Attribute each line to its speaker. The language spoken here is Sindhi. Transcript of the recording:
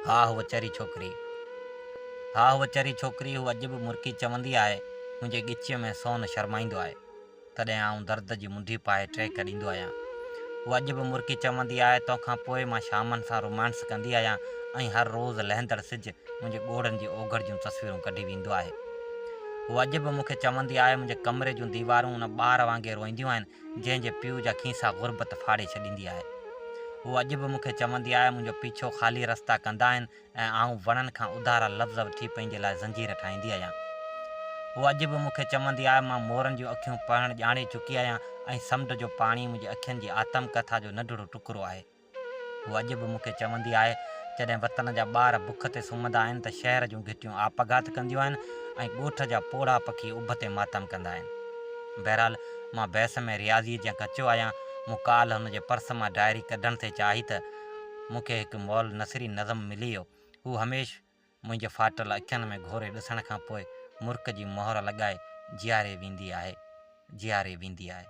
Speaker 1: ها هوء چري ڇوڪري. ها هوء چري ڇوڪري، هوء اڄ به مرڪي چوندي آهي، منهنجي ڳچيء ۾ سون شرمائيندو آهي. تڏهن آئون درد جي منڍي پائي ٽهڪ ڏيندو آهيان. هوء اڄ به مرڪي چوندي آهي، تو کان پوء مان شامن سان رومانس ڪندي آهيان ۽ هر روز لهندڙ سج منهنجي ڳوڙهن جي اوگهڙ جون تصويرون ڪڍي ويندو آهي. هوء اڄ به مون کي چوندي آهي، منهنجي ڪمري جون ديوارون ان ٻار وانگي روئينديون آهن، جنهن جي پيء جا کيسا غربت ڦاڙي ڇڏيندي آهي. هوء اڄ به مون کي چوندي آهي، منهنجو پيڇو خالي رستا ڪندا آهن ۽ آئون وڻن کان اڌارا لفظ وٺي پنهنجي لاء زنجير ٺاهيندي آهيان. هوء اڄ به مون کي چوندي آهي، مان مورن جون اکيون پڙهڻ ڄاڻي چڪي آهيان ۽ سمنڊ جو پاڻي منهنجي اکين جي آتم ڪٿا جو ننڍڙو ٽڪرو آهي. هوء اڄ به مون کي چوندي آهي، جڏهن وطن جا ٻار بک تي سمهندا آهن ته شهر جون گهٽيون آپگهات ڪنديون آهن ۽ ڳوٺ جا پوڙها پکي اڀ تي ماتم ڪندا آهن. بهرحال مان بحث ۾ رياضيء جيان ڪچو آهيان. مون ڪالهه هن جي پرس مان ڊائري ڪڍڻ ٿي چاهي ته مون کي هڪ مئل نثري نظم ملي ويو. هو هميشھ منهنجي ڦاٽل اکين ۾ گهوري ڏسڻ کان پوء مرڪ جي مهر لڳائي جياري ويندي آهي. جياري ويندي آهي.